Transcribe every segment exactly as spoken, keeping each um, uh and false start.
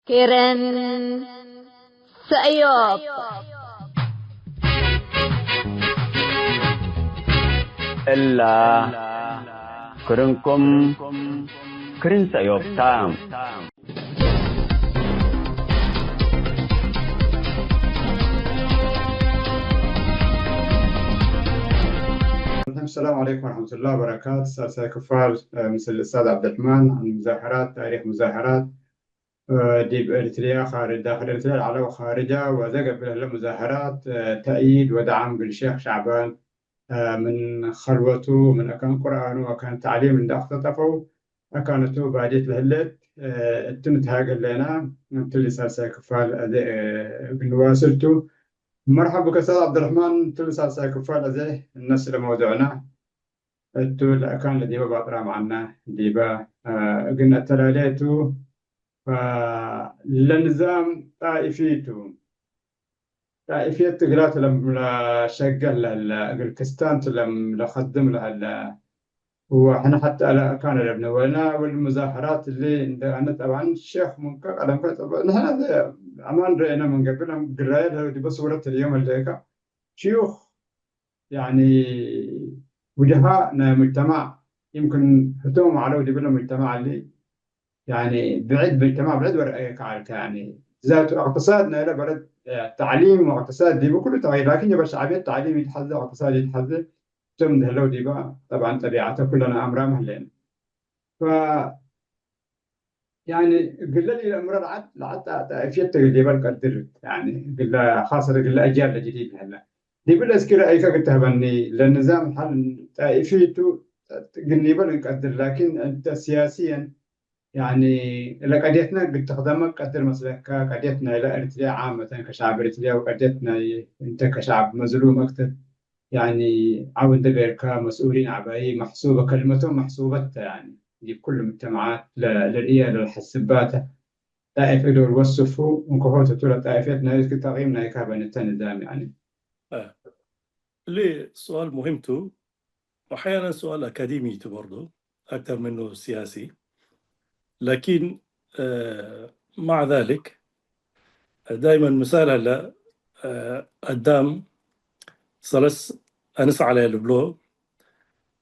ክርን ሰእዮብ። እላ ክርንኩም ክርን ሰእዮብ ታ። ሰላም ዐለይኩም ወረሕመቱላሂ ወበረካቱ። ሳልሳይ ክፋል፣ እ፣ ምስል እስታዝ ዐብደልረሕማን ዐን ሙዛሀራት፣ ታሪክ ሙዛሀራት፣ እ፣ ዲብ ኤሪትርያ፣ ካርጅ ዳክል ኤሪትርያ ለዐለው፣ ካርጃ ወዘ ገብእ ለህለ ሙዛሀራት፣ እ፣ ተእይድ ወደዓም እግል ሼክ ሸዕባን፣ እ፣ ምን ከልወቱ፣ ምን አካን ቁርአኑ፣ አካን ተዕሊም እንዴ አክተጠፈው፣ አካነቱ ባዴት ለህሌት፣ እ፣ እቱ ንትሃጌ ህሌና። እትሊ ሳልሳይ ክፋል አዜ፣ እ፣ እግል ንዋስል ቱ። መርሐብ ብከ እስታዝ ዐብደልረሕማን፣ እትሊ ሳልሳይ ክፋል አዜ እነስለ መውዱዕና። እቱ ለአካን ለዲበ ባጥራም ዐና ዲበ፣ እ፣ እግል ነአተላሌ ቱ። ፈለንዛም ጣኢፊ ቱ። ጣኢፍየት እግላ ቱ ለም ለሸገል ለህለ፣ እግል ክስታን ቱ ለም ለከድም ለህለ። ወሕነ ሐተ ለአካን ለብነ ወና ወልሙዛሀራት እሊ እንደ አነ ጠብዐን ሼክ ሙንከ ቀደምከ ጠብ-፣ ንሕነ አማን ረኤነ ምን ገብእ ለም ግራየ ለህለ ዲበ ሱረት ልዮም እሌከ ሽዩኽ ያኒ ውጀሃእ ናይ ሙጅተማዕ ይምክን ህቶም ዐለው ዲብለ ሙጅተማዕ እሊ፣ ያኒ ብዕድ ሙጅተማዕ ብዕድ ወረአየ ከዐልከ፣ ያኒ ዛቱ እቅትሳድ ናይለ በለድ፣ እ፣ ተዕሊም ወእቅትሳድ ዲቡ ኩሉ ተቀይር፣ ላኪን ጀበ ሸዕብየት ተዕሊም ኢትሐዜ፣ እቅትሳድ ኢትሐዜ፣ ህቶም እንደ ህለው ዲበ፣ ጠብዐን ጠቢዐተ ኩለነ አምራም ህሌነ። ፈ ያኒ እግለ ለኢለአምረ ለዐድ፣ ለዐድ ጣ-፣ ጣኢፍየት እግል ዲበ ልቀድር፣ ያኒ እግለ፣ ካሰት እግለ አጅያል ለጀዲድ ለህለ። ዲብለ እስኪ ረአይከ እግል ተህበኒ፣ ለንዛም ሐል ጣኢፊ ቱ እግል ኒበል እንቀድር፣ ላኪን እንተ ሲያሲየን፣ ያኒ ለቀድየትነ እግል ትክደመ ቀድር መስለከ፣ ቀድየት ናይለ ኤሪትርያ ዓመተን ከሸዕብ ኤሪትርያ ወቀድየት ናይ እንተ ከሸዕብ መዝሉም አክተር፣ ያኒ ዐው እንዴ ቤልከ መስኡሊን ዐባይ መሕሱበ፣ ከልመቶም መሕሱበት ተ፣ ያኒ ዲብ ኩሉ ሙጅተመዓት ለ-፣ ለርእየ ለልሐስባተ ጣኢፍ እግል ወስፉ እንከሆ ቱ ለጣኢፍየት ናይ እስክ ተቅይም ናይ ከህበንተ ንዛም ያኒ። አ፣ እሊ ሱኣል ሙሂም ቱ፣ ወአሕያናን ሱኣል አካዲሚ ቱ በርዱ፣ አክተር ምኑ ሲያሲ። ላኪን፣ አ፣ መዕ ዛሊክ፣ ዳይመን ምሳል ሀለ፣ አ፣ አዳም ሰለስ አንስ ዐለ ልብሎ፣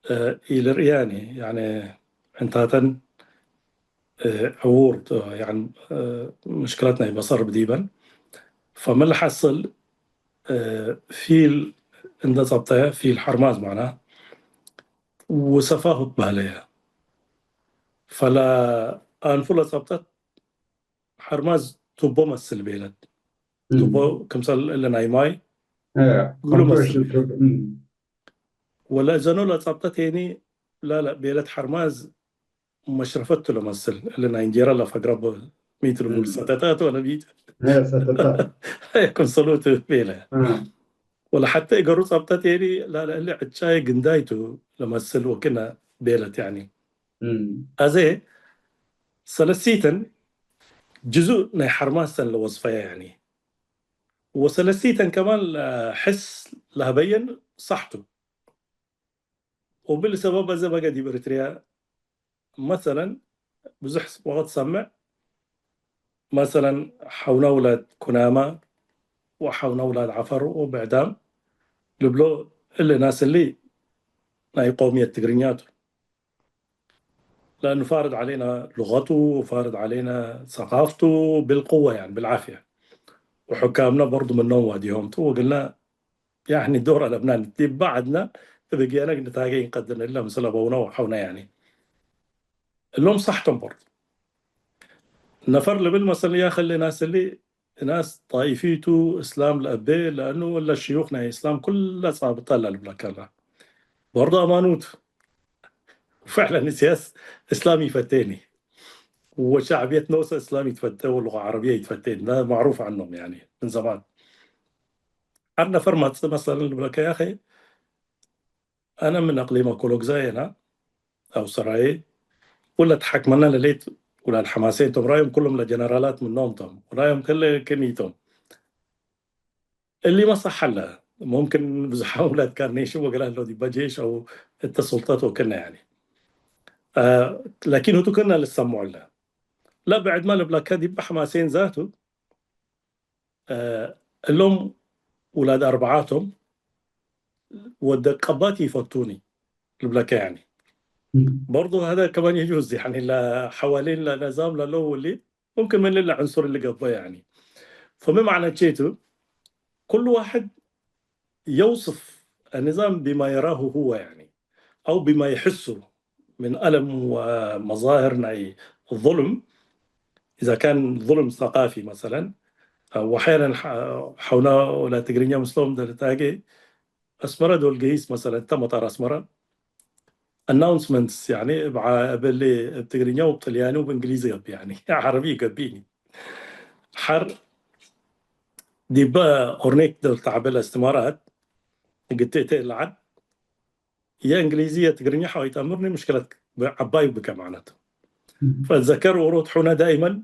አ፣ ኢልርእያኒ፣ ያኒ ዕንታተን፣ አ፣ ዕዉር፣ ያኒ፣ አ፣ ምሽክለት ናይ በሰር ብዲበን። ፈምን ለሐስል፣ አ፣ ፊል እንደ ጸብጠ፣ ፊል ሐርማዝ ማዕና፣ ወሰፋሁ ትበህለየ። ፈለ አንፉ ለጸብጠት ሐርማዝ ቱቦ መስል ቤለት። እም። ቱቦ ክምሰል እለ ናይ ማይ እ፣ እግሉ መስል። ኮንትሮል ቱ-፣ እም። ወለእዘኑ ለጸብጠት ሄኒ፣ ላላ፣ ቤለት ሐርማዝ መሽረፈት ቱ ለመስል። እለ ናይ እንጄራ ለፈግረ ብ-፣ ሚት ልቡል እም። ሰተታት ወለ ቢት። እ፣ ሰተታት። ክምሰሉ ቱ ቤለ። እ። ወለሐቴ እገሩ ጸብጠት ሄኒ፣ ላላ፣ እለ ዕጫይ ግንዳይ ቱ ለመስል ወክነ ቤለት ያኒ። እም። አዜ ሰለሲተን ጅዙእ ናይ ሐርማዝ ተን ለወስፈየ ያኒ። ወሰለሲተን ከማን ለሕስ ለሀበየን ሳሕ ቱ። ወብሊ ሰበብ አዜ በገ ዲብ ኤሪትርያ መሰለን ብዙሕ ወቅት ሰምዕ፣ መሰለን ሐውነ ውላድ ኩናማ ወሐውነ ውላድ ዐፈር ወብዕዳም ልብሎ፣ እሊ ናስ እሊ ናይ ቀውምየት ትግርኛ ቱ። ለአኑ ፋርድ ዐሌነ ሉገቱ ወፋርድ ዐሌነ ሰቃፍቱ ብልቅወ፣ ያኒ ብልዓፍየ። ወሑካምነ በርዱ ምኖም ዋድዮም ቱ ወግልነ፣ ያኒ ዶር አለብና ዲብ በዐድነ እብ ጌነ ንትሃጌ እንቀድር ንለ ምስል አበውነ ወሐውነ ያኒ። እሎም ሳሕቶም በርዱ። ነፈር ልብል መሰል ያኸ እሊ ናስ እሊ እናስ ጣኢፊቱ እስላም ለአቤ፣ ለአኑ እለ ሽዩኽ ናይ እስላም ኩለ ጻብጠ ለልብለከ። በርዶ አማኑት። ወፈዕለን ሲያስ እስላም ኢፈቴኒ። ወሸዕብየት ኖሰ እስላም ኢትፈቴ፣ ወሉቀ ዐረብየ ኢትፈቴ። እንደ ማዕሩፍ ዐኖም፣ ያኒ፣ ምን ዘማን። ሐር ነፈር መጽእ መሰለን ልብለከ፣ ያኸ፣ አነ ምን አቅሊም አኮሎግዛይ አነ፣ አው ሰራዬ፣ ወለ ተሐክመነ ለሌት ውላድ ሐማሴን ቶም፣ ራዮም ኩሎም ለጀነራላት ምኖም ቶም፣ ወራዮም ከለ ክኒ ቶም። እሊመ ሰሕ ሀለ፣ ሙምክን ብዝሓም ውላድ ካርኔሽም ወገለ ሀለው ዲበ ጄሽ አው እተ ሱልጠት ወክነ ያኒ። አ፣ ላኪን ህቱ ክነ ልሰምዖ ለ። لا بعد ما لبلك دي بحماسين ذاته، آه، اللهم ولاد أربعاتهم ودك قباتي يفتوني لبلك يعني. برضو هذا كمان يجوز يعني، لا حوالين لا نظام لا لو اللي ممكن من العنصر اللي قبه يعني. فما معنى تشيتو؟ كل واحد يوصف النظام بما يراه هو يعني، أو بما يحسه من ألم ومظاهر ناي الظلم، إذا كان ظلم ثقافي مثلًا. أو أحيانًا ح-، حونا ولا تقرينيا مسلم ده تاجي أسمرة دول جيس مثلًا، تم طار أسمرة announcements يعني، بع-، باللي بتقرينيا وبطلياني وبإنجليزي قبي يعني، عربي قبيني. حر ዲበ ኦርኔክ ዶል ተዐበለ እስትማራት፣ እግል ትእቴ እለ ዐድ፣ የእንግሊዝየ ትግርኛ ሐወይት አምርኒ ምሽክለት ዐባይ ብከ ማዕነቱ። ፈእትዘከር ዎሮት ሑነ ዳይመን፣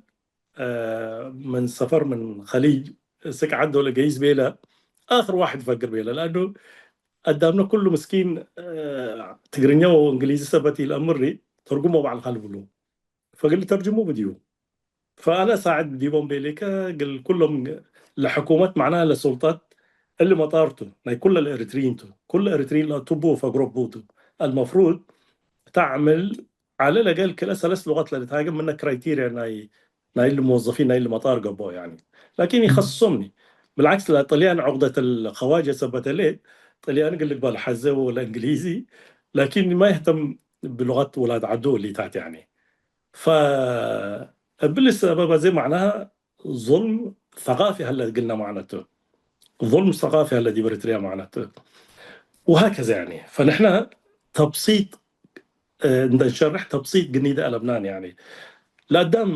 አ፣ ምን ሰፈር ምን ከሊጅ እስክ ዐድ ዶል እገይስ ቤለ፣ አክር ዋሕድ ፈግር ቤለ። ለአኑ አዳምነ ኩሉ ምስኪን፣ አ፣ ትግርኛ ወእንግሊዚ ሰበት ኢለአምሪ፣ ተርጉሞ በዐልካ ልብሉ። ፈግል ተርጅሙ ብድዩ። ፈአነ ሳዕድ ዲቦም ቤሌከ እግል ኩሎም ለሕኩመት፣ መዕናህ ለሱልጠት፣ እሊ መጣር ቱ፣ ናይ ኩለ ለኤሪትሪይን ቱ። ኩለ ኤሪትሪይን ለአቱቡ ወፈግሮ ቡ ቱ። አልመፍሩድ ተዕምል ዐለ ለገል ክልኤ ሰለስ ሉቀት ለልትሃገም ምነ ክራይቴርያ ናይ፣ ናይ እሊ ሙወዘፊን ናይ እሊ መጣር ገብኦ፣ ያኒ። ላኪን ኢከስሶምኒ። ብልዓክስ ለጥልያን ዑቅደት አልከዋጀ ሰበት ህሌት፣ ጥልያን እግል ልግበእ ለሐዘ ወለእንግሊዚ፣ ላኪን ማ የህተም ብሉቀት ውላድ ዐዱ እሊታት፣ ያኒ። ፈእብሊ ሰበብ አዜ መዕናሃ ظلم ثقافي ሀለ እግልነ ማዕነቱ፣ ظلم ثقافي ሀለ ዲብ ኤሪትርያ ማዕነቱ። ወሀከዘ ያኒ። ፈንሕነ ተብሲጥ፣ እ፣ እንደ እንሸርሕ ተብሲጥ ግኒደ አለብናን ያኒ። ለአዳም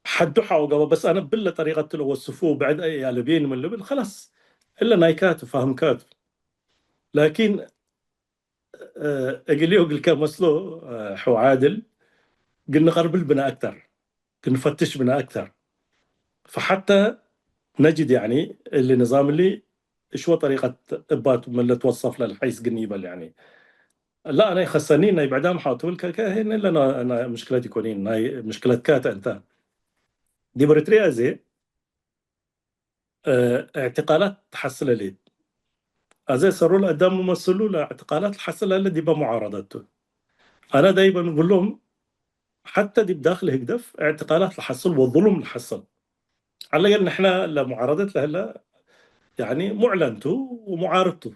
ሐዱ ሐው ገበ በስ አነ ብለ ጠሪቀት ለወስፉ ብዕድ አለብዬን ምን ልብል፣ ከላስ እለ ናይካቱ ፋህምካቱ። ላኪን እ፣ እግልዮ እግልከ መስሎ፣ እ፣ ሕው ዓድል፣ ግን ንቀርብል ብነ አክተር፣ ግን ንፈትሽ ብነ አክተር። ፈሐተ ነጅድ፣ ያኒ፣ እሊ ንዛም እሊ እሽወ ጠሪቀት እባት ምን ልትወሰፍ ለልሐይስ ግን ይበል፣ ያኒ። ላ፣ አነ ይኸሰኒ ናይ ብዕዳም ሐው ትብል ከ-፣ ከ-፣ ህነ ለና-፣ ናይ ምሽክለት ኢኮኒን፣ ናይ ምሽክለትካ ተ እንተ። ዲብ ኤሪትርያ እዜ፣ እ፣ እዕትቃላት ተሐስለ ሌት። አዜ ሰሩ ለአዳም ሙመስሉ ለእዕትቃላት ለሐስል ሀለ ዲበ ሙዓረደት ቱ። አነ ዳይመን እግሎም ሐተ ዲብ ዳክል ህግደፍ እዕትቃላት ለሐስል ወظሉም ለሐስል። ዐለ ገል ንሕነ ለሙዓረደት ለህለ ያኒ ሙዕለን ቱ ወሙዓርድ ቱ።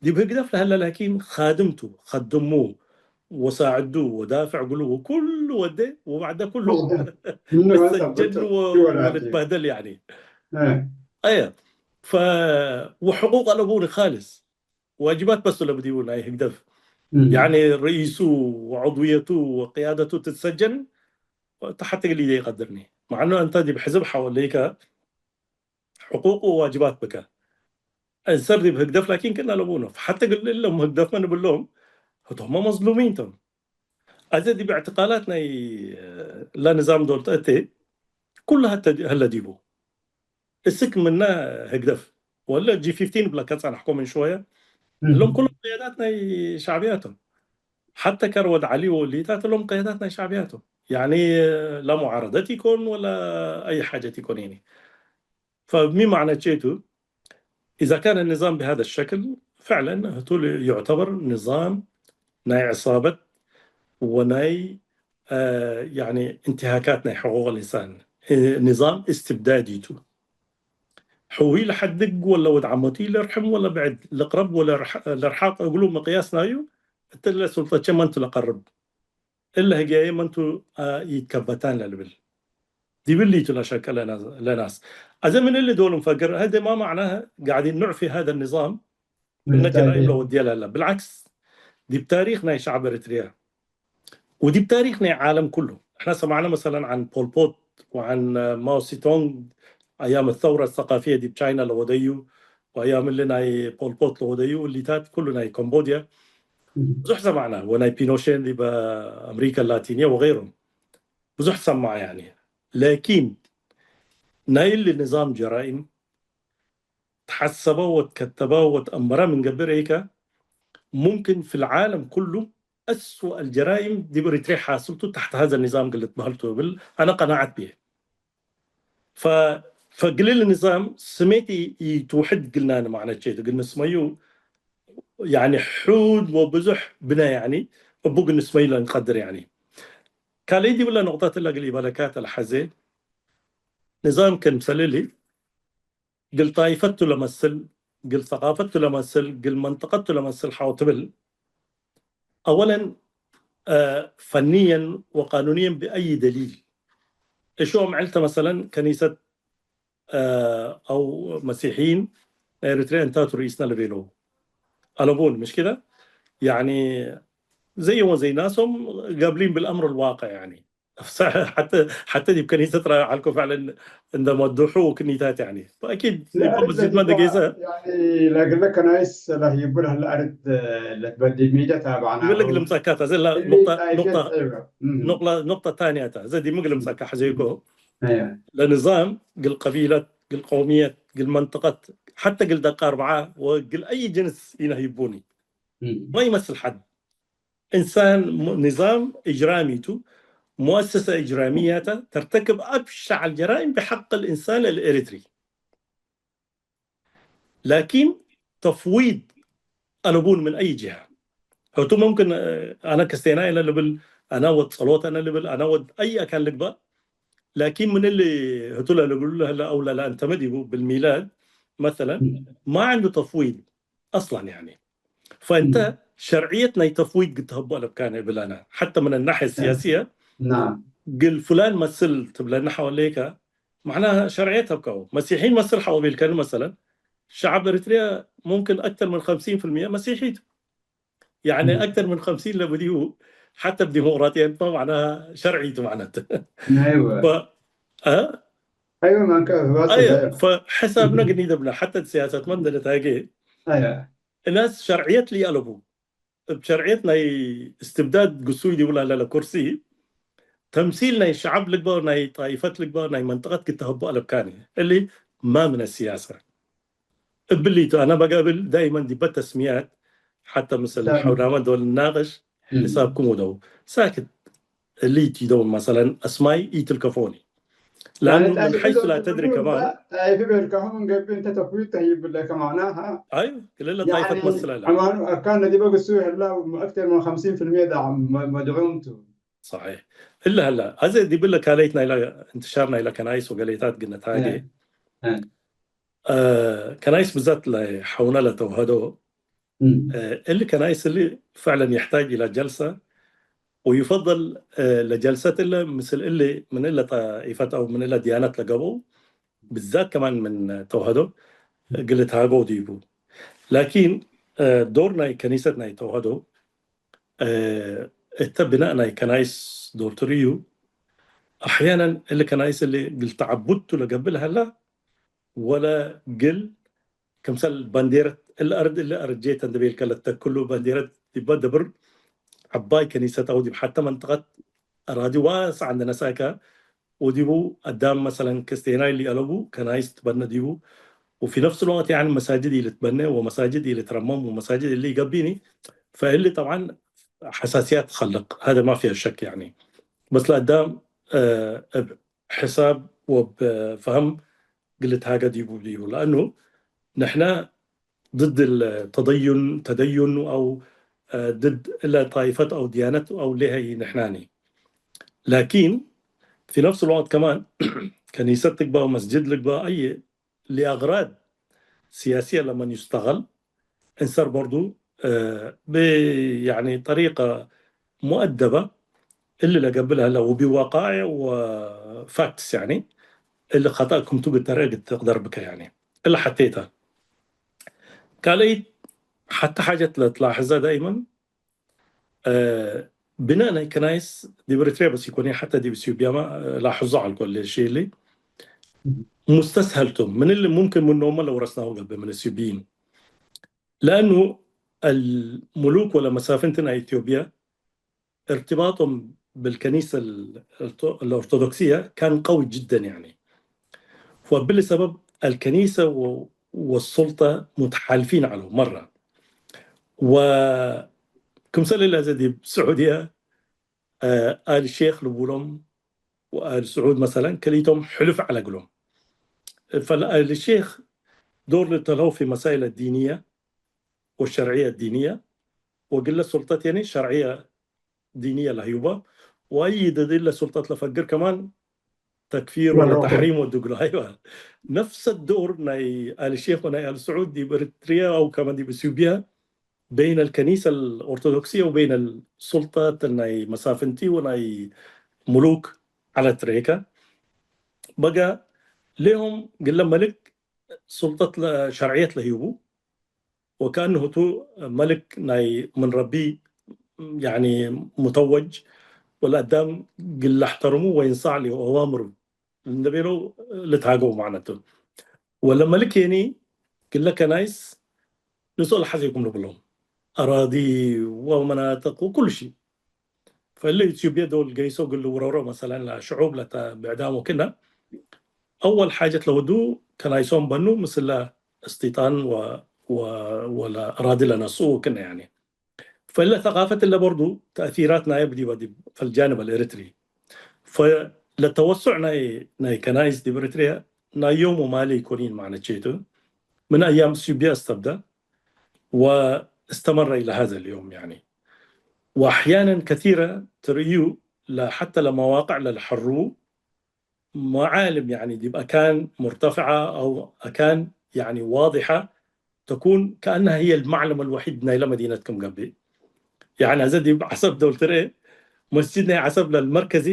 ዲብ ህግደፍ ለሀለ ላኪን ካድም ቱ፣ ከድሙ ወሳዕዱ ወዳፍዕ እግሉ ወኩሉ ወዴ ወባዕደ ኩሉ ምኑ ወጣ እሰጀን ወ-፣ ወልትበህደል ያኒ። እ። አየ። ፈ-፣ ወሕቁቅ አለቡኒ ካልስ። ዋጅባት በስ ለብዲቡ ናይ ህግደፍ። እም። ያኒ ርኢሱ ወዕድውየቱ ወቅያደቱ ትትሰጀን ተሐት እግል ኢዴ ይቀድርኒ። መዕ እኑ እንተ ዲብ ሕዝብ ሐወለይከ ሕቁቅ ወዋጅባት ብከ። እንሰር ዲብ ህግደፍ ላኪን ክእነ ለቡኖ። ፈሐተ እግል እሎም ህግደፍመ ንብሎም ህቶመ መዝሉሚን ቶም። አዜ ዲብ እዕትቃላት ናይ ለንዛም ዶል ተአቴ፣ ኩሉ ሀተ ዲ-፣ ሀለ ዲቡ። እስክ ምነ ህግደፍ ወለ ጂ ፊፍቲን ብለከ ጸናሕኮ ምን ሽወየ፣ እም። እሎም ኩሎም ቅያዳት ናይ ሸዕብያ ቶም። ሐተ ከር ወድ ዐሊ ወሊታት እሎም ቅያዳት ናይ ሸዕብያ ቶም። ያኒ ላ ሙዓረደት ኢኮን ወላ አይ ሓጀት ኢኮን ያኒ። ፈሚ ማዕነቼቱ፣ إذا كان النظام بهذا الشكل، فعلًا هتول يعتبر نظام ናይ ዕሳበት ወናይ፣ አ፣ ያኒ እንትሃካት ናይ ሕቁቅ ልኢንሳን፣ እ፣ ንዛም እስትብዳዲ ቱ። ሕዊ ለሐድግ ወለ ወድ ዐመቱ ለርሕም ወለ ብዕድ ልቅረብ ወለ ርሕ-፣ ለርሓቅ እግሉ ምቅያስ ናዩ፣ እትለ ሱልጠቼ መንቱ ለቀርብ። እለ ህግያዬ መንቱ፣ አ፣ ይትከበታን ለልብል። ዲብሊ ቱ ለሸቀለ ለናስ። አዜ ምን እሊ ዶል እንፈግር፣ هذا ما معناه قاعدين نعفي هذا النظام من الجرائم ለወድየ ለለ። بالعكس፣ ዲብ ታሪክ ናይ ሸዕብ ኤሪትርያ ወዲብ ታሪክ ናይ ዓለም ኩሉ፣ እሕና ሰማዕነ መሰለን عن ፖል ፖት ወعن ማኦ ሲቶንግ፣ አያም الثورة الثقافية ዲብ ቻይና ለወደዩ፣ ወአያም እሊ ናይ ፖል ፖት ለወደዩ፣ እሊታት ኩሉ ናይ ኮምቦድያ፣ ብዙሕ ሰማዕና፣ ወናይ ፒኖሼ ዲብ አምሪከ ላቲንየ ወገይሮም ብዙሕ ሰማዕ ያኒ። ላኪን ናይ እሊ ንዛም ጀራይም ተሐሰበ ወትከተበ ወትአመረ ምን ገብእ ረይከ፣ ሙምክን ፊ ለዓለም ኩሉ أسوأ الجرائم ዲብ ኤሪትርየ ሓስልቱ ተሕት ሀዘ ኒዛም እግል ልትበህል ቱ እብል አነ ቀናዐት ብዬ። ፈ-፣ ፈግልል ንዛም ስሜት ኢ-፣ ኢትውሕድ ግልናን ማዕነቼ እግል ንስመዩ፣ ያኒ ሑድ ወብዙሕ ብነ ያኒ እቡ እግል ንስመዩ ለእንቀድር ያኒ። ካልእ ዲብለ ኖቅጠት እለ እግል ኢበለካት ለሐዜ፣ ንዛም ክምሰል እሊ፣ ግል ጣይፈት ቱ ለመስል፣ ግል ሰቃፈት ቱ ለመስል፣ ግል መንጠቀት ቱ ለመስል ሐው ትብል፣ أولًا، ፈንየን ወቃኑንየን ብአይ ደሊል? እሾ ምዕልተ መሰለን ከኒሰት፣ አ፣ አው መሲሕይን ናይ ኤሪትርያ እንታቱ ርኢስነ ለቤለው አለቡን፣ ምሽ ክደ? ያኒ ዘይም ወዘይ ናሶም ጋብሊን ብልአምር ልዋቅዕ ያኒ። ሐተ፣ ሐተ ዲብ ከኒሰት ራይ ዐልኮ ፈዕለን እንደ መዱሑ ክኒታት ያኒ። ፈአኪድ ዲብ ለአርድ መስጅድ መ ለዲበ ደገይሰ ያኒ ለእግለ ከናይስ ለህይቡ ለህለ አርድ ለትበዲ ሚደ ታብዐናሁ። እግል ልምጸካ ተ፣ እዘ ላ እሊ ኑቅጠ፣ ጣይፈት ኑቅጠ፣ ዐይበ። እም። ኑቅላ-፣ ኑቅጠ ታንያ ተ። እዘ ዲብ ምግል ልምጸካ ሐዜኮ። አያ። ለንዛም ግል ቀቢለት፣ ግል ቀውምየት፣ ግል መንጠቀት፣ ሐተ ግል ደቀ አርበዓ ወግል አይ ጅንስ ኢነህይቡኒ። እም። ማ ይመስል ሐድ። እንሳን ሙ-፣ ንዛም እጅራሚ ቱ፣ ሙአሰሰ እጅራሚያተ ተርተክብ አብሸዕ አልጀራይም ብሐቅ ልእንሳን አልኤሪትሪ። ላኪን ተፍዊድ አለቡን ምን አይ ጅሀ? ህቱ ሙምክን፣ እ፣ አነ ክስቴናይ አነ ልብል፣ አነ ወድ ጸሎት አነ ልብል፣ አነ ወድ አይ አካን ልግባእ። ላኪን ምን እሊ ህቱ ለልብሉ ለህለ አው ለለአንተመ ዲቡ ብልሚላድ መሰለን ማ ዐንዱ ተፍዊድ። አስለን ያኒ። ፈእንተ እም። ሸርዕየት ናይ ተፍዊድ ግድ ተሀቦ አለብካነ እብል አነ። ሐተ ምን ናሕየ እ። ስያስየ ናም። ግል ፍላን መስል ትብለነ ሐወሌከ፣ መዕናሃ ሸርዕየት ሀብካሁ። መሲሒን መስል ሐወ ቤልከኒ መሰለን፣ ሸዐብ ኤሪትርያ ሙምክን አክተር ምን ኸምሲን ፊልምየ መሲሒ ቱ። ያኒ እም። አክተር ምን ኸምሲን ለብዲሁ ሐተ ብዲሞቅራጥየትመ መዕናሃ ሸርዒ ቱ መዕነት። አይወ። ፈ-፣ አ? አይወ፣ ማንከ ህባጽ አይወ፣ ፈሕሳብነ እም። ግኒ ደብነ ሐተ ሲያሰትመ እንደ ልትሃጌ አያ። እናስ ሸርዕየት ለኢአለቡ፣ እብ ሸርዕየት ናይ እስትብዳድ ግሱይ ዲቡ ለሀለ ለኩርሲ፣ ተምሲል ናይ ሸዐብ ልግበእ፣ ናይ ጣይፈት ልግበእ፣ ናይ መንጠቀት ግተሀቦ አለብካኒ። እሊ ማ ምነ ሲያሰ። እብሊ ቱ፣ አነ በገብእ ዳይመን ዲበ ተስሚያት፣ ሐተ ምስል ዳይመን። ሐውናመ ዶል ንናቅሽ፣ እም። ሕሳብኩም ወደው። ሳክት። እሊ ቲደውን መሰለን አስማይ ኢትልከፎኒ። ያኒ ለአኑ ምን ጣይፊ ሐይሱ ዶል ላ ተድሪ ትብሉ ከማን። ጣይፊ ቤልካሁ ምን ገብእ እንተ ተፍዊድ ተህይብ ለከ መዕናሃ። አዩ፣ ክልለ ያኒ ጣይፈት መስለለ። አማኑ አካን ነዲበ ግሱ ህላ አክተር ምን ኸምሲን ፊልምየ ዳ መ-፣ መድዑም ቱ። ሰሒሕ። እለ ህላ፣ አዜ ዲብለ ካልአይት ናይላ እንትሻር ናይላ ከናይስ ወገሌታት ግነት ሃጌ። እ፣ እ። እ፣ ከናይስ ብዛት ለሐውነ ለተውሀዶ እም። እሊ ከናይስ እሊ ፈዕለን የሕታጅ ኢላ ጀልሰ፣ ወዩፈደል፣ እ፣ ለጀልሰት እለ ምስል እሊ ምን እለ ጣኢፈት አው ምን እለ ድያነት ለገብአው ብዛት ከማን ምን ተውሀዶ እግል ልትሃገው ዲቡ። ላኪን፣ እ፣ ዶር ናይ ከኒሰት ናይ ተውሀዶ፣ እ፣ እተ ብናእ ናይ ከናይስ ዶር ትርእዩ፣ አሕያነን እሊ ከናይስ እሊ እግል ተዐቡድ ቱ ለገብእ ለሀላ፣ ወለ እግል ክምሰል ባንዴረት እሊ አርድ እሊ አርጄተ እንዴ ቤልከ ለተክሉ ባንዴረት ዲበ ደብር ዐባይ ከኒሰት አው ዲብ ሐተ መንጠቀት አራዲ ዋስዕ እንዴ ነሰአከ ወዲቡ አዳም መሰለን ክስቴናይ ለኢአለቡ ከናይስ ትበነ ዲቡ ወፊ ነፍስ ልወቅት ያኒ መሳጅድ ኢልትበነ ወመሳጅድ ኢልትረመም ወመሳጅድ እሊ ኢገብእኒ ፈእሊ ጠብዓን ሐሳስያት ትከልቅ ሀደ ማ ፊሀ ሸክ ያኒ በስ ለአዳም እ፣ እብ ሕሳብ ወብ ፈህም እግል ልትሃገ ዲቡ ዲቡ። ለአኑ ንሕነ ድድ ተደዩን፣ ተደዩን አው ድድ እለ ጣይፈት አው ድያነት አው ሌሀ ንሕናኒ። ላኪን ፊ ነፍስ ልወቅት ከማን ከኒሰት ልግበእ፣ መስጅድ ልግበእ፣ አየ ለአግራድ ስያስየ ለመን ዩስተገል እንሰር በርዱ፣ እ፣ ብ-፣ ያኒ ጠሪቀ ሙአደበ እሊ ለገብእ ለህለ ወቢወቃዕ ወፋክትስ ያኒ እሊ ኸጠእ ክምቱ ግተርአ ግትቅደር ብከ ያኒ እሊ ሐቴተ። ካልአይት ሐተ ሓጀት ለትላሕዘ ዳይመን እ፣ ብናእ ናይ ከናይስ ዲብ ኤሪትርያ በስ ኢኮን፣ ሐተ ዲብ ኢትዮጵያመ፣ እ፣ ላሕዞ ዐልኮ እሊ ሺ እሊ ሙስተስሀል ቶም። ምን እሊ ሙምክን ምኖመ ለወረስናሁ ገብእ ምን ኢትዮጵይን። ለአኑ አልሙሉክ ወለ መሳፍንት ናይ ኢትዮጵያ እርትባጦም ብልከኒሰ ال-، الأرثوذكسية كان قوي جدًا يعني. وبالسبب الكنيسة و-، والسلطة متحالفين على مرة. و ክምሰል እለ ዘ ዲብ ስዑድየ፣ አ፣ አል ሼክ ልቡሎም ወአል ስዑድ መሰለን ክልኢቶም ሕሉፍ ዐለ እግሎም። ፈለአል ሼክ ዶር ልተልሀው ፊ መሳኢል አዲንየ ወሸርዕየ ዲንየ፣ ወግለ ሱልጠት የኒ ሸርዕየ ዲንየ ለህዩበ፣ ወአይ ድድ እለ ሱልጠት ለፈግር ከማን ተክፊር ወለ መሮኮ። ተሕሪም ወድግሎ። አይዋ። ነፍሰ ዶር ናይ አል ሼክ ወናይ አል ስዑድ ዲብ ኤሪትርየ አው ከመ ዲብ ኢትዮጵየ በይነ አልከኒሰ አልኦርቶዶክስየ ወበይነ አልሱልጠት ናይ መሳፍንቲ ወናይ ሙሉክ ዐለት ሬከ። በገ ሌሆም ግለ መልክ ሱልጠት ለ-፣ ሸርዕየት ለህዩቡ፣ ወከአንሁ ቱ መልክ ናይ ምን ረቢ፣ ያኒ፣ ሙተወጅ፣ ወለአዳም ግል ለሕተርሙ ወይንሳዕ ለአዋምሩ እንደ ቤለው ልትሃገው ማዕነቱ። ወለ መልክ የኒ ግለ ከናይስ ንሶ ለሐዜኩም ልብሎም፣ አራዲ ወመናጥቅ ወኩሉ ሺ። ፈእሊ ኢትዮጵየ ዶል ገይሶ እግል ልውረሮ መሰለን ለሽዑብ ለተ ብዕዳም ወክነ፣ አወል ሓጀት ለወዱ ከናይሶም በኑ ምስለ እስቲጣን ወ-፣ ወ-፣ ወለ አራዲ ለነስኡ ወክነ ያኒ። ፈእለ ተቃፈት እለ በርዱ ተእሲራት ናየ ብዲበ ዲብ ፈልጃንብ አልኤሪትሪ። ፈለተወሱዕ ናይ፣ ናይ ከናይስ ዲብ ኤሪትርየ ናይ ዮም ወማሌ ኢኮኒን ማዕነቼቱ ምን አያም ኢትዮጵየ አስተብደ ወእስተመረ ኢለ ሀዘ ልዮም ያኒ። ወአሕያነን ከቲረ ትርእዩ ለሐተ ለመዋቅዕ ለልሐርቡ መዓልም፣ ያኒ ዲብ አካን ሙርተፍዐ አው አካን፣ ያኒ ዋድሐ ተኩን ከአነሃ ህየ አልመዕለም አልወሒድ ናይለ መዲነት ክም ገብእ። ያኒ አዘ ዲብ ዐሰብ ዶል ትርኤ መስጅድ ናይ ዐሰብ ለልመርከዚ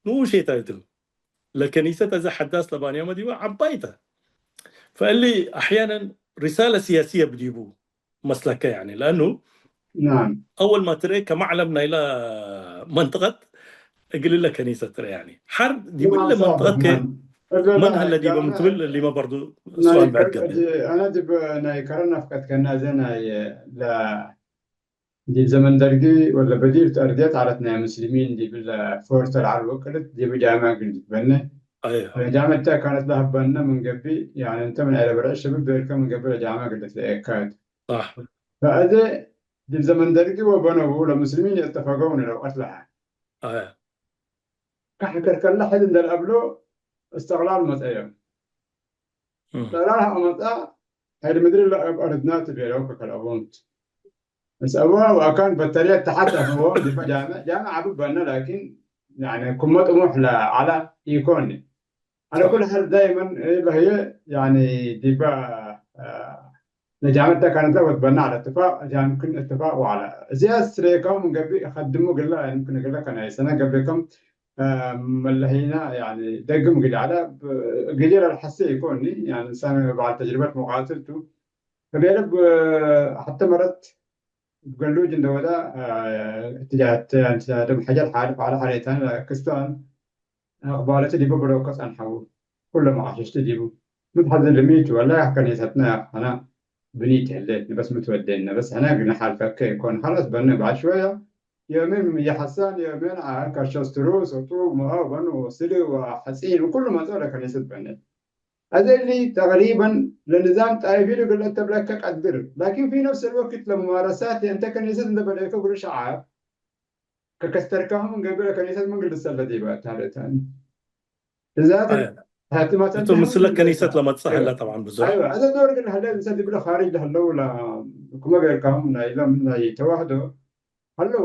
ንኡሼ ተ ቱ። ለከኒሰት አዘ ሐዳስ ለባንያመ ዲበ ዐባይ ተ። ፈእሊ አሕያነን ሪሳለ ሲያስየ ብዲቡ መስለከ፣ ያኒ፣ ለአኑ ናም። አወል ማ ትርኤ ከመዕለም ናይለ መንጠቀት እግል እለ ከኒሰት ትርኤ፣ ያኒ፣ ሐር ዲብ እለ ናም፣ ሳብሕ፣ መንጠቀትከ ናም። እለ ምን ሀለ ዲበ ምን ትብል እሊመ በርዱ ናይ ሱኣል ብዕድ ከ-፣ ገብእ። አነ ዲብ ናይ ከረን ናፍቀት ከና ዘ ናይ ለ-፣ ዲብ ዘመን ደርጊ ወለ በዲር ቱ አርድየት ዐለት ናይ ሙስሊሚን ዲብ እለ ፎርት አልዓል ወቅልት ዲብ ጃምዕ እግል ትትበነ። አይ። ጃምዕ ተ ካነት ለሀበነ ምን ገብእ፣ ያኒ፣ እንተ ምን ዐለ በርዕ ሽብብ ቤርከ ምን ገብእ ለጃምዕ እግል ትትለኤካት። ሳሕ። ፈአዜ ዲብ ዘመን ደርጊ ወበነው ለሙስሊሚን የእተፈገው ንለውቀት ለሀ። አየ። ከሕከር ከለ ሕድ እንደ ለአብሎ እስትቅላል መጸ ዮም። እም። እስትቅላል ሀ መጽአ፣ ሐድ ምድር ለእብ አርድና ትቤለው ከከልአቦምት። እስ አወ ወአካን በተርየት ተሐት አፈወ ዲፈ ጃምዕ፣ ጃምዕ አብብ በነ ላኪን፣ ያኒ፣ ክመ ጥሙሕ ለዐለ ኢኮን። ዐለ ኩል ሐል ዳይመን እለ ህዬ፣ ያኒ፣ ዲበ፣ አ፣ ለጃምዕተ ካነት ወትበነ ዐለ እትፋቅ፣ ጃምክን እትፋቅ ወዐለ። እዚያስ ሬካው ምን ገብእ ከድሙ ግለ፣ ይምክን ግለ ከናይሰነ ገብእ ከም፣ አ፣ መለህይና፣ ያኒ፣ ደግም ግለ ዐለ፣ ብ-፣ ግዜ ለልሐሴ ኢኮኒ፣ ያኒ፣ እንሳን በዐል ተጅርበት ሙቃትል ቱ። እቤለ ብ-፣ ሐተ መረት እብ ገሉጅ እንደ ወደ፣ አ፣ እትጃህት፣ ያኒ፣ ደም ሐጀር ሓልፍ ዐለ ሐሬታን ክስታን አቅባለቱ ዲቡ ብለውከ ጸንሐው። ኩሎም አቅሽሽቱ ዲቡ። ምን ሐዘን ልሚቱ ወላ ከኔሰትነ አነ ብኒት ህሌት በስ ምትወደነ በስ ሕነ እግልነ ሓልፈከ ኢኮን። ኸላስ በነ በዐል ሽወየ ዮሜን የሐሳን ዮሜን አ-፣ ከሸስትሩ ሰጡ መአ በኑ ወስሊ ወሐጺን ወኩሉ መጽኦ ለከኔሰት በነ። አዜ እሊ ተቅሪበን ለንዛም ጣይፊ እግል ለተብለከ ቀድር። ላኪን ፊ ነፍስ አልወቅት ለሙማረሳት የእንተ ከኔሰት እንደ በለከ እግሉ ሸዓብ ከከስተርካሁ ምን ገብእ ለከኔሰት ምን ግል ትሰለ ዲበ ታለታኒ። እዛት አየ። ሀቲ መተን እቱ ምስለ ከኒሰት ለመጽእ ሀለ ጠብዓን ብዙሕ። አይወ፣ አዘ ዶር ግን ሀለ እንሰ ዲብለ ኻሪጅ ለሀለው ለ-፣ ክመ ገይርካሁም ናይ ለም ናይ ተዋህዶ ሀለው፣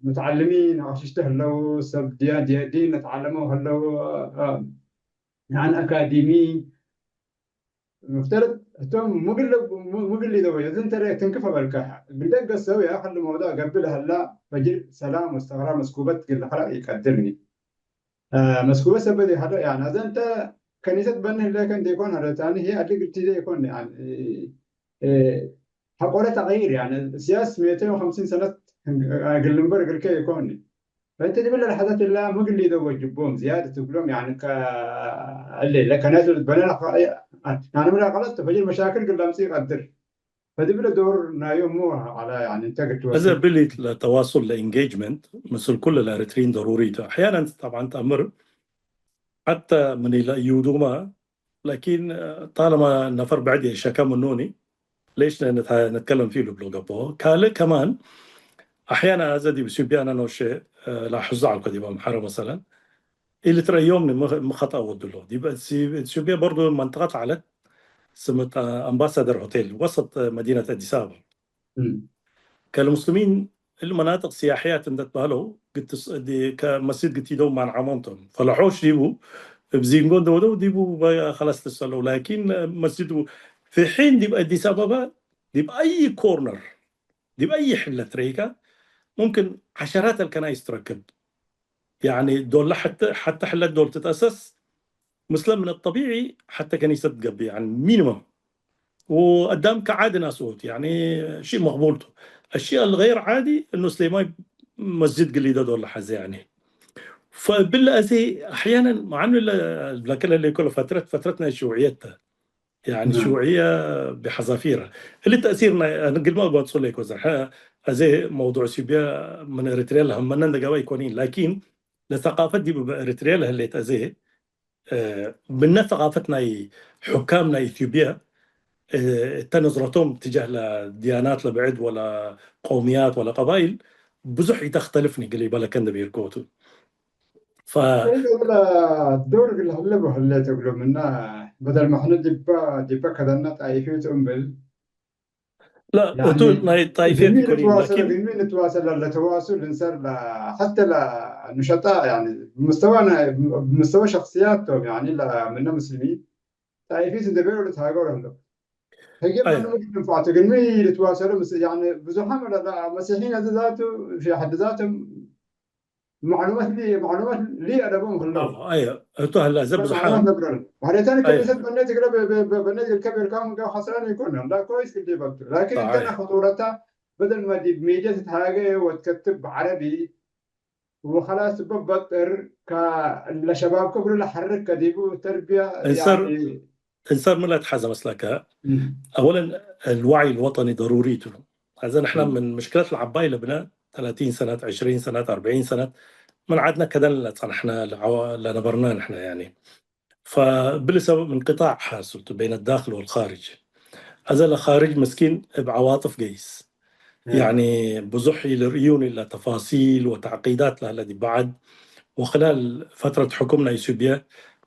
ሙተዓልሚን አቅሽሽተ ሀለው፣ ሰብ ዲያ-፣ ዲያ-፣ ዲን ለተዓለመው ሀለው፣ አ-፣ አ-፣ ያን አካዲሚ፣ መፍተርድ ህቶም ምግል፣ ምግል ኢለወ፣ እዝን ተረ ትንክፈ በልከ። ግደገ ሰው ያ ከል መውዳ ገብእ ለሀላ ፈጅር ሰላም ወስተቅራር መስኩበት ግል ለኸለቅ ኢቀድርኒ። አ፣ መስኩበት ሰበት ሀለ፣ ያኒ፣ አዘ እንተ ከኒሰት በኒ ህለ ከእንተ ኢኮን ሀለ፣ ታኒ ህይ አድግ እብትደ ኢኮን፣ ያኒ፣ እ፣ ሐቆለ ተቅይር፣ ያኒ፣ ሲያስ ሚእተይን ወሐምሲን ሰነት እግል ልንበር እግልከ ኢኮን። ፈእንተ ዲብለ ለሐዘት እላ ምግል ሊደው ወጅቦም ዝያደት እግሎም፣ ያኒ ከ-፣ እሊ ለከነት ልትበነ ለከ-፣ ያኒ ምን አቀለት ፈጅር መሻክል እግል ለምጽእ ይቀድር። ፈዲብለ ዶር ናዩ እሙ ዐለ፣ ያኒ እንተ እግል እዘ ትወስድ። ብሊት ለተዋሱል ለኢንጌጅመንት ምስል ኩል ለኤሪትሪን ደሩሪ ቱ። አሕያናን ጠብዓን ተአምር ሐተ ምን ኢለአዩዱመ ላኪን ጣለማ ነፈር ብዕድ የሸከ ምኖኒ፣ ሌሽ ነ-፣ ነተ-፣ ነትከለም ፊሁ ልብሎ ገብኦ። ካልእ ከማን አሕያነ አዘ ዲብ ኢትዮጵያ አነ ኖሼ፣ እ፣ ላሕዞ ዐልኮ ዲብ አምሐረ መሰለን፣ ኢልትረአዮምኒ ሚ፣ ሚ ከጠእ ወድሎ። ዲብ ኢትዮ-፣ ኢትዮጵያ በርዶ መንጠቀት ዐለት፣ ስምት አምባሳደር ሆቴል፣ ወሰጥ መዲነት አዲስ አበባ። እም። ከልሙስሊሚን እሊ መናጥቅ ሲያሕያት እንደ ትበህለው፣ ግትስ-፣ ዲ-፣ ከመስጅድ ግትኢደው ማንዓሞም ቶም። ፈለሖሽ ዲቡ፣ እብ ዚንጎ እንደ ወደው ዲቡ በ-፣ ከለስ ትሰለው። ላኪን መስጅዱ ፊ ሒን ዲብ አዲስ አበባ፣ ዲብ አይ ኮርነር፣ ዲብ አይ ሕለት ረይካ፣ ሙምክን ዐሸራት አልከናይስ ትረክብ። ያኒ ዶል ሐተ፣ ሐተ ሕለት ዶል ትትአሰስ፣ ምስለ ምን ጠቢዒ ሐተ ከኒሰት ትገብእ፣ ያኒ ሚኒመም። ወአዳም ከዓዲ ናስኦት፣ ያኒ ሺእ መቅቡል ቱ። الشيء الغير عادي እኑ ስሌማይ መስጅድ ግሊደ ዶል ለሐዘ፣ ያኒ። ፈእብል አዜ አሕያነን፣ መዓኑ ለ-፣ ለከለ ለይኮ ለፈትረት፣ ፈትረት ናይ ሽውዕየት ተ። ያኒ ናም። ሽውዕየ ብሐዛፊረ። እሊ ተእሲር ናይ፣ አነ ግልመ እጓጽ ለይኮ ዘርሐ፣ አዜ መውዱዕ ኢትዮጵያ ምን ኤሪትርያ ለሀመነ እንደ ገባ ኢኮኒን። ላኪን ለሰቃፈት ዲብ ኤሪትርያ ለህሌት አዜ፣ እ፣ ምነ ሰቃፈት ናይ ሑካም ናይ ኢትዮጵያ፣ እ፣ እተ ነዝረቶም ትጃህ ለድያናት ለብዕድ ወለ ቀውምያት ወለ ቀባይል ብዙሕ ኢተክተልፍኒ ግል ኢበለከ እንደ ቤርኮቱ። ፈ- እግለ ዶር እግል ህለ በህለ ትብሎ ምና በደል መሕነ ዲበ፣ ዲበ ከደና ጣይፊት እምብል ላ፣ ያኒ እቱ ናይ ጣይፊት ግድሚ ኢኮኒ፣ ንትዋሰለ፣ ላኪን ግድሚ ንትዋሰለ ለተዋሱል እንሰር ለ-፣ ሐተ ለንሸጣ ያኒ ብምስተዋ ናይ፣ ብምስተዋ ሸክስያቶም ያኒ ለምነ ሙስሊሚን ጣይፊት እንደ ቤሎ ልትሃገሩ ህለው። ህጌ አይ። መኑ ምግድ ንፋቱ ግድሚ ልትዋሰሉ ምስ-፣ ያኒ ብዙሓም ለላ መሲሒን አዘ ዛቱ ፊ ሐድ ዛቶም ማዕሉማት ሊ፣ ማዕሉማት ሊ አለቦም ህለው። አዎ፣ አየ፣ እቱ ሀላ ዘ ብዙሓን ማዕሉማት ነብረን። ባሕሬታን አየ። ከኒሰት በኔት እግለ በ-፣ በ-፣ በ-፣ በኔት እግል ከቤልካም እንጋ ኸስራን ይኮን። እንዳ ኮይስ ግዴ በልቱ። ላኪን አዎ፣ እንተ አየ። ለኸጡረታ በደል ማ ዲብ ሚድያ ትትሃገ ወትከትብ ብዐረቢ ወኸላስ እበ በጥር ከ-፣ ለሸባብከ እግሉ ለሐርክ ከዲቡ ተርቢያ እንሰር፣ ያኒ እንሰር ምን ለትሐዘ መስለከ? እም። አወለን፣ الوعي الوطني ضروري ቱ። አዘ ንሕና እም። ምን ምሽክለት ለዐባይ ለብነ ተላቲን ሰነት፣ ዕሽሪን ሰነት፣ አርበዒን ሰነት ምን ዐድነ ከደን ለጸንሕነ ለዐወ-፣ ለነበርነ ንሕነ፣ ያኒ። ፈብሊ ሰበብ እንቅጣዕ ሓስል ቱ በይነ ዳክል ወልኻርጅ። አዘ ለኻርጅ ምስኪን እብ ዐዋጥፍ ገይስ። እም። ያኒ ብዙሕ ኢልርእዩኒ እለ ተፋሲል ወተዕቂዳት ለህለ ዲብ በዐድ ወክላል ፈትረት ሕኩም ናይ ሱብየ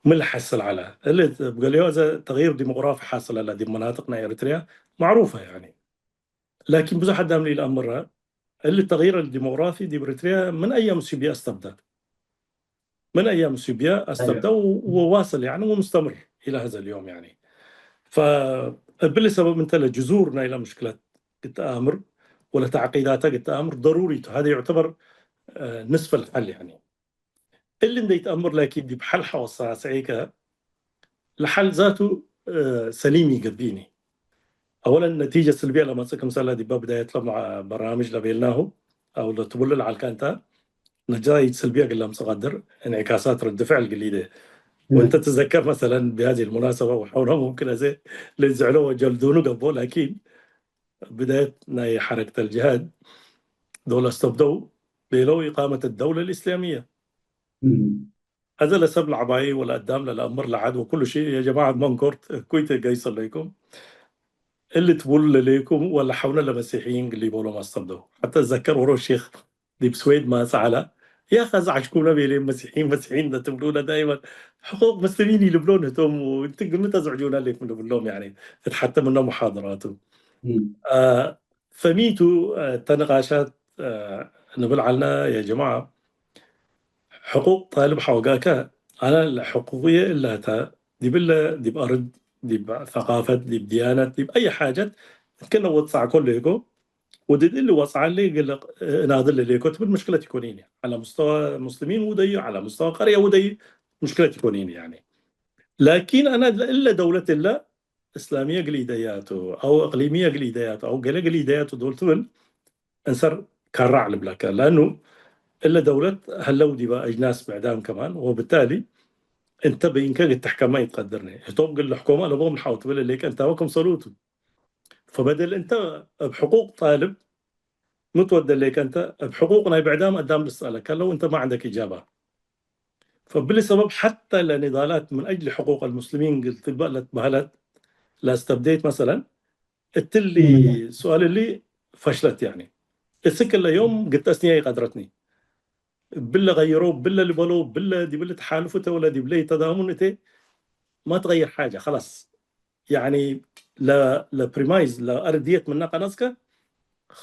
ምን ለሐስል ዐለ። እሊ እብ ገሌሁ አዘ ተግይር ዲሞግራፊ ሓስል ዐለ ዲብ መናጥቅ ናይ ኤሪትርያ መዕሩፈ ያኒ። ላኪን ብዙሕ አዳም ለኢለአምረ እሊ ተግይር ዲሞግራፊ ዲብ ኤሪትርያ ምን አያም ሱብየ አስተብደ። من أيام سوبيا أيوة. أستبدأ و-، وواصل يعني ومستمر إلى هذا اليوم يعني. فبالسبب أنت لجذور نايلة مشكلة قد أمر ولا تعقيداتها قد أمر ضروري، هذا يعتبر، آه، نصف الحل يعني. اللي نديت أمر لكن دي بحل حوصا سعيكا ለሐል ዛቱ፣ እ፣ ሰሊም ኢገብእኒ። አወለን ነቲጀ ስልብየ ለመጽእ ክምሰለ ዲበ ብዳየት ለመ-፣ በርናምጅ ለቤልናሁ አው ለትቡሉ ለዐልከ እንተ፣ ነቲጃይት ስልብየ እግል ለምጽእ ቀድር፣ እንዕካሳት ረድ ፍዕል ግሊደ። እም። ወእንተ ትዘከር መሰለን፣ بهذه المناسبة ወሐውነ ሙምክን አዜ ልዝዕሎ ወጀልዱኑ ገብኦ፣ ላኪን ብዳየት ናይ ሐረከት አልጅሃድ ዶል አስተብደው ቤለው ኢቃመት አደውለ አልእስላምየ። እም። አዜ ለሰብ ለዐባዩ ወለአዳም ለለአምር ለዐድ ወኩሉ ሺ፣ የ ጀማዐት መንኮርት እኩይ ትገይሶ ለይኩም። እሊ ትቡሉ ለሌኩም ወለ ሐውነ ለመሲሕይን ግል ኢቦሎም አስተብደው። ሐተ እዘከር ወሮ ሼክ ዲብ ስዌድ ማጽእ ዐለ፣ ያክ አዜ ዐሽኩምነ ቤሌ መሲሕይን፣ መሲሕይን ለትብሉነ ዳይመን ሕቁቅ ሙስሊሚን ኢልብሎን ህቶም፣ ወእንቱ ግምት አዝዕጁነ ሌኩም ልብሎም፣ ያኒ እት ሐተ ምኖ ሙሓደራቱ። እም። አ፣ ፈሚቱ፣ አ፣ እተ ንቃሻት፣ አ፣ ንብል ዐልነ የ ጀማዐ፣ ሕቁቅ ጣልብ ሐወጋከ፣ አነ ለሕቁቅየ እለ ተ፣ ዲብለ፣ ዲብ አርድ፣ ዲብ ሰቃፈት፣ ዲብ ድያነት፣ ዲብ አይ ሓጀት እት ክእነ ወጽዐኮ ሌኮ፣ ወድድ እሊ ወጽዐ እሊ እግል እናድል ሌኮ ትብል ምሽክለት ኢኮኒን። ዐለ ሙስተወ ሙስሊሚን ውደዩ፣ ዐለ ሙስተወ ቀርየ ውደዩ፣ ምሽክለት ኢኮኒን ያኒ። ላኪን አነ እለ ደውለት እለ እስላምየ እግል ኢደያቱ፣ አው እቅሊምየ እግል ኢደያቱ፣ አው ገሌ እግል ኢደያቱ ዶል ትብል፣ እንሰር ካራዕ ልብለከ። ለአኑ እለ ደውለት ሀለው ዲበ አጅናስ ብዕዳም ከማን፣ ወብታሊ እንተ በይንከ እግል ትሕከማ ኢትቀድርኒ። ህቶም እግል ልሕኮማ ለቦም ለሐው ትብል እሌከ እንታወ ክምሰሉ ቱ። ፈበደል እንተ እብ ሕቁቅ ጣልብ ሚ ትወደ እሌከ እንተ፣ እብ ሕቁቅ ናይ ብዕዳም አዳም ልስአለከ ለው እንተ ማ ዐንደክ ኢጃባ። ፈብሊ ሰበብ ሐተ ለኒዳላት ምን አጅሊ ሕቁቅ አልሙስሊሚን እግል ትግበእ ለትበህለት ለአስተብዴት መሰለን፣ እትሊ እም። ሱኣል እሊ ፈሽለት፣ ያኒ እስክ እለ ዮም ግጠስንያ ኢቀድረትኒ። ብለ ገይሮ፣ ብለ ልበሎ፣ ብለ ዲብለ ተሓልፉ እተ ወለ ዲብለ ተዳሙን እተ ማ ትገይር ሓጀ። ከላስ። ያኒ ለ-፣ ለፕሪማይዝ፣ ለአርድየት ምነ ቀነጽከ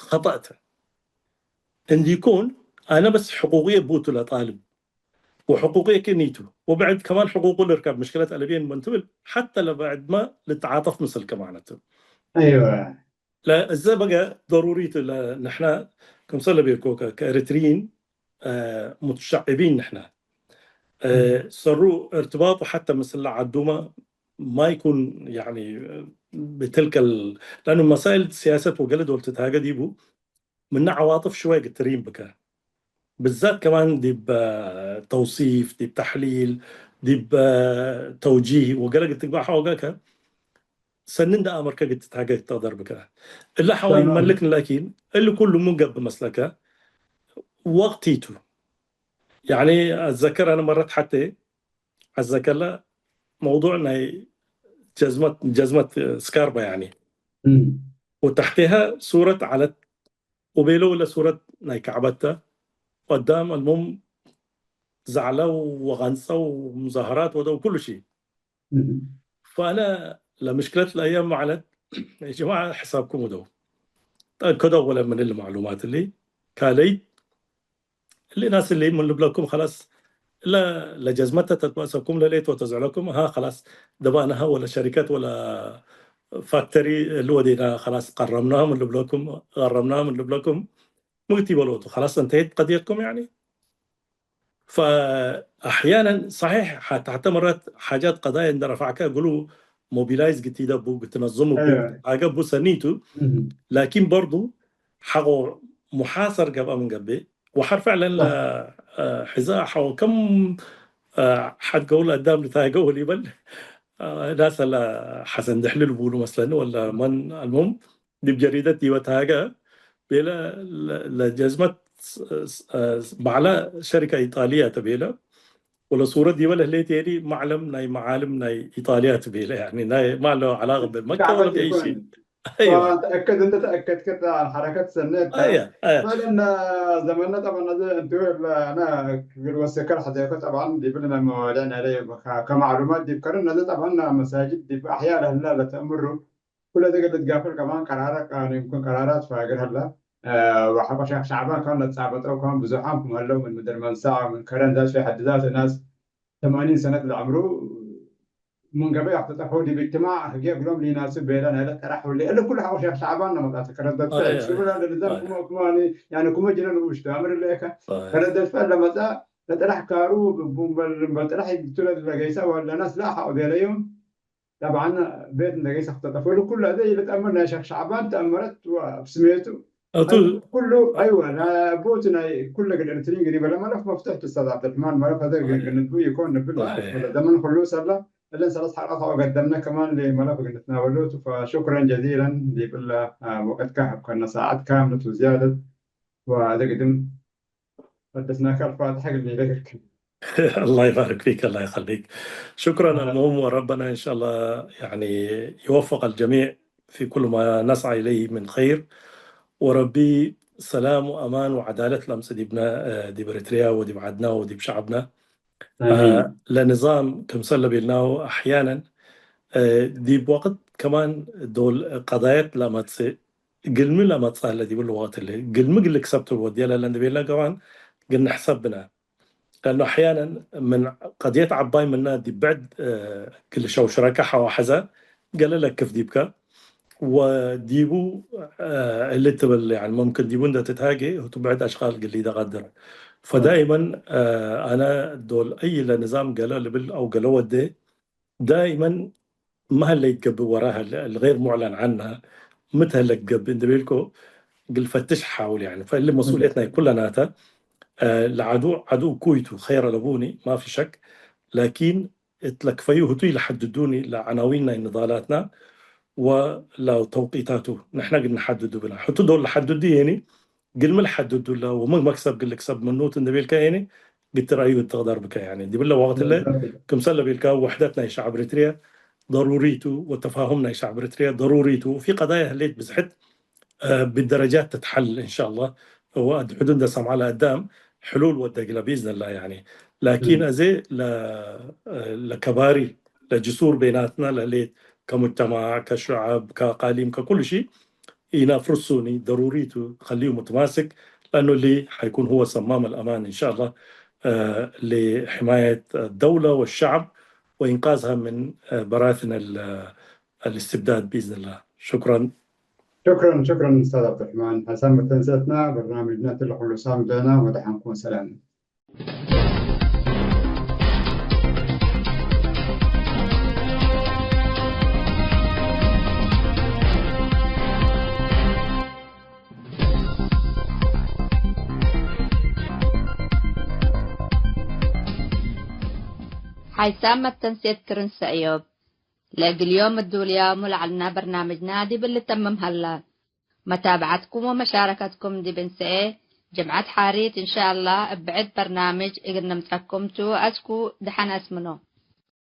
ኸጠእ ተ። እንዲኮን አነ በስ ሕቁቅየ ቡቱ ለጣልብ ወሕቁቅየ ክኒቱ ወብዕድ ከማን ሕቁቁ ልርከብ ምሽክለት አለብየን ምን ትብል ሐተ ለብዕድመ ልትዓጠፍ ምስልከ ማለት ቱ። አይወ። ለእዘ በገ ደሩሪ ቱ። ለንሕና ክምሰል ለቤልኮከ ከኤሪትሪይን፣ አ፣ ሙተሸዕቢን ንሕና። አ፣ እም። ሰሩ እርትባጡ ሐተ ምስል ለዓዱመ ማ ይኩን፣ ያኒ፣ ብትልከል፣ ለአኑ መሳይል ሲያሰት ወገለ ዶል ትትሃገ ዲቡ፣ ምነ ዐዋጥፍ ሽወይ ግትሪን ብከ። ብዛት ከማን ዲብ ተውሲፍ፣ ዲብ ተሕሊል፣ ዲብ ተውጂህ ወገለ ግትግባእ ሐወገከ፣ ሰኒ እንደ አመርከ ግትትሃገ ትቅደር ብከ። እለ ሐወይ ተማም። መለክን ላኪን፣ እሊ ኩሉ ምን ገብእ መስለከ ወቅቲቱ። ያኒ አትዘከር አነ መረት ሐቴ አትዘከር ለ መውዱዕ ናይ ጀዝመት፣ ጀዝመት ስካርባ ያኒ። እም። ወተሕቴሃ ሱረት ዐለት ወቤለው ለሱረት ናይ ከዕበተ፣ ቀዳም አልሙም ዘዕለ ወቀንጸ ወሙዛሀራት ወደው ኩሉ ሺ። እም። ፈአነ ለምሽክለት ለአያም መዕለት፣ ያ ጀማዐ ሕሳብኩም ወደው። ተአከዶ አወለን ምን እሊ መዕሉማት እሊ፣ ካልእይት እሊ ናስ እሊ ምን ልብለኩም፣ ከላስ፣ እለ ለጀዝመተ ተትበእሰኩም ለሌት ወተዝዕለኩም፣ ሀ፣ ከላስ፣ ደባእነሀ ወለ ሸሪከት ወለ ፋክተሪ እሊ ወዴና፣ ከላስ፣ ቀረምናሁ ምን ልብለኩም፣ ቀረምናሁ ምን ልብለኩም፣ ምግት ይበሎቱ፣ ከላስ፣ እንተየት ቀድየትኩም፣ ያኒ። ፈአሕያነን፣ ሰሒሕ፣ ሐተ፣ ሐተ መራት ሓጃት ቀዳየ እንደ ረፋዕከ እግሉ ሞቢላይዝ ግትኢደቡ፣ ግትነዝሙ፣ አየ። አገብቡ ሰኒቱ፣ እም። ላኪን በርዱ ሐቆ ሙሓሰር ገብአ ምን ገብእ፣ ወሐር ፍዕለን ለ-፣ አህ። አ፣ ሕዛ ሐው ከም፣ አ፣ ሐድ ገውል አዳም ልታገው ሊበል፣ አ፣ ናሰ ለሐሰን ደሕልል ቡሉ መስለኒ፣ ወለ መን አልሙም ዲብ ጀሪደት ዲበ ታገ ቤለ፣ ለ-፣ ለጀዝመት ስ-፣ ስ-፣ አ፣ በዕለ ሸሪከ ኢጣልየ ተ ቤለ፣ ወለ ሱረት ዲበ ለህሌት የሊ ማዕለም ናይ መዓልም ናይ ኢጣልየ ተ ቤለ፣ ያኒ ናይ ማለ ዐላቀ በ-፣ መካ ወለ ከዐበት በአይ ኢኮን። ሺ። አይወ። ወተአከድ እንተ ተአከድከ ሐረከት ሰኔት ተ። አየ፣ አየ። ፈለነ ዘመነ ጠበን ነዘ እንቱ ለአነ እግል ወሰከ ለሐዜከ ጠብዐን ዲብለ ናይ መዋድዕ ናይለ ከ-፣ ከመዕሉማት ዲብ ከረን ነዘ ጠብዐን መሳጅድ ዲብ አሕያ ለህላ ለተአምሩ ኩለ እግል ልትጋፈል ከማን ቀራረ ቃኑ ይምክን ቀራራት ፋግር ህላ። አ፣ ወሐቆ ሼክ ሸዕባን ከማን ለትጻበጠው ከማን ብዙሓም ክም ህለው ምን ምድር መንሰዕ ምን ከረን ዛት ሸሐድ ዛት ናስ ተማኒን ሰነት ለዐምሩ ምን ገበይ አክትጠፈው ዲብ እጅትማዕ ህግየ እግሎም ሊናስብ ቤለ ናይለ ጠራሕ ወሌ እሊ ኩሉ ሐቆ ሼክ ሸዕባን ለመጽአተ ከረደት አየ፣ ፍዕል ሽብላ ለልዛም አየ። ክመ፣ ክመ፣ ያኒ ክመ ጅነ ንኡሽቱ አምር ሌከ አየ። ከረደት ፍዕል ለመጽአ ለጠራሕ ካሩ ቡ-፣ በል፣ በል ጠራሕ ይግቱ ለገይሰ ወለ ናስ ለአሐቆ ቤለዮም። ጠብዐን ቤት እንደ ገይሰ ክተጠፈሉ ኩሉ አዜ ኢልትአምር ናይ ሼክ ሸዕባን ተአምረት ወአብ ስሜቱ አቱ ኩሉ አይወ ላቦቱ ናይ ኩለ እግል ኤርትርዪን ገሪበ ለመለፍ መፍቱሕ ቱ። ኡስታዝ ዐብደርሕማን መለፍ አዜ እግል አየ። ግንቡ ይኮን ንብል ሰሒሕ። ወለዘመን ኩሉ ሰላ እለን ሰለስ ሐልቃት አው ገደምነ ከማን ለመለፍ እግል ንትናበሉ ቱ። ፈሹክረን ጀዚለን ዲብለ፣ አ፣ ወቅትከ ሀብከነ ሳዐት ካምለት ወዝያደት ወአዜ ግድም ቀደስናከ አልፋትሐ እግል ኒለክ። الله يبارك فيك، الله يخليك. شكرا. المهم وربنا إن شاء الله يعني يوفق الجميع في كل ما نسعى إليه من خير، ወረቢ ሰላም ወአማን ወዐዳለት ለአምጽእ ዲብነ፣ ዲብ ኤሪትርያ ወዲብ ዐድና ወዲብ ሸዐብነ። አሚን። ለንዛም ክምሰል ለቤልናሁ አሕያነን ዲብ ወቅት ከማን ዶል ቀዳየት ለአመጽእ እግልሚ ለመጽአ ለዲብሉ ወቅት እሊ፣ እግልሚ እግል ልክሰብ ቱ ልወድየ ለለ እንዴ ቤልነ ከማን እግል ንሕሰብ ብነ። ለአኑ አሕያነን ምን ቀድየት ዐባይ ምነ ዲብ ብዕድ እግል ሸውሽረከ ሐዋሐዘ ገሌ ለክፍ ዲብከ ወዲቡ እሊ ትብል፣ ያኒ፣ ሙምክን ዲቡ እንዴ ትትሃጌ ህቱ ብዕድ አሽቃል እግል ኢደቀድር። ፈዳይመን አነ ዶል አይ ለንዛም ገሌ ልብል አው ገሌ ወዴ ዳይመን ማ ህለ ኢትገብእ ወራሀ ለገይር ሙዕለን ዐንሃ፣ ምት ህለ ትገብእ እንዴ ቤልኮ እግል ፈትሽ ሓውል። ያኒ ፈእሊ መስኡልየት ናይ ኩለናተ። ለዐዱ ዐዱ እኩይ ቱ፣ ኸይር አለቡኒ ማፊ ሸክ። ላኪን እት ለክፈዩ ህቱ ኢለሐድዱኒ ለዐናዊን ናይ ንዳላትና ወለተውቂታቱ ንሕነ እግል ነሐድዱ ብነ። ህቱ ዶል ለሐድዱ የኒ እግልሚ ለሐድዱ እለ ወምን መክሰብ እግል ልክሰብ ምኑ ቱ እንዴ ቤልከ የኒ እግል ትረአዩ እት ትቅደር ብከ። ያኒ ዲብለ ወቅት እለ ክምሰል ለቤልከ ውሕደት ናይ ሸዕብ ኤሪትርየ ደሩሪ ቱ ወተፋሁም ናይ ሸዕብ ኤሪትርየ ደሩሪ ቱ። ፊ ቀዳየ ህሌት ብዝሕት አ፣ ብደረጃት ትትሐል እንሻአላህ። ወአድሕዱ እንደ ሰምዐ ለአዳም ሕሉል ወደግለ ብኢዝንላህ ያኒ። ላኪን እም። አዜ ለ-፣ ለከባሪ፣ ለጅሱር ቤናትና ለህሌት ከሙጅተማዕ፣ ከሸዐብ፣ ከአቃሊም፣ ከኩሉ ሺ ኢናፍርሱኒ ደሩሪ ቱ ከልዩ ሙትማስክ፣ ለአኑ እሊ ሐይኩን ሁወ ሰማም አልአማን እንሻአላህ፣ አ፣ ለሕማየት አደውለ ወሸዐብ ወኢንቃዝሃ ምን፣ አ፣ በራትን አል-፣ አልእስትብዳድ ብኢዝንላህ። ሹክረን። ሹክረን፣ ሹክረን ኡስታዝ ዐብዱረሕማን። ሐሳብ መተንሰእትና በርናምጅና እትለ ኩሉ ሳምደና ወደሐንኩም ሰላም። ሐሳብ መተንሴት ክርን ሰእዮብ። ለእግል ዮም እዱልያሙ ለዐልና በርናምጅና ዲብ ልተምም ሀላ። መታብዐትኩም ወመሻረከትኩም ዲብ እንሰኤ ጅምዐት ሓሪት እንሻአላህ እብ ብዕድ በርናምጅ እግል ንምጸኩም ቱ። አስኩ ደሐን አስምኖ።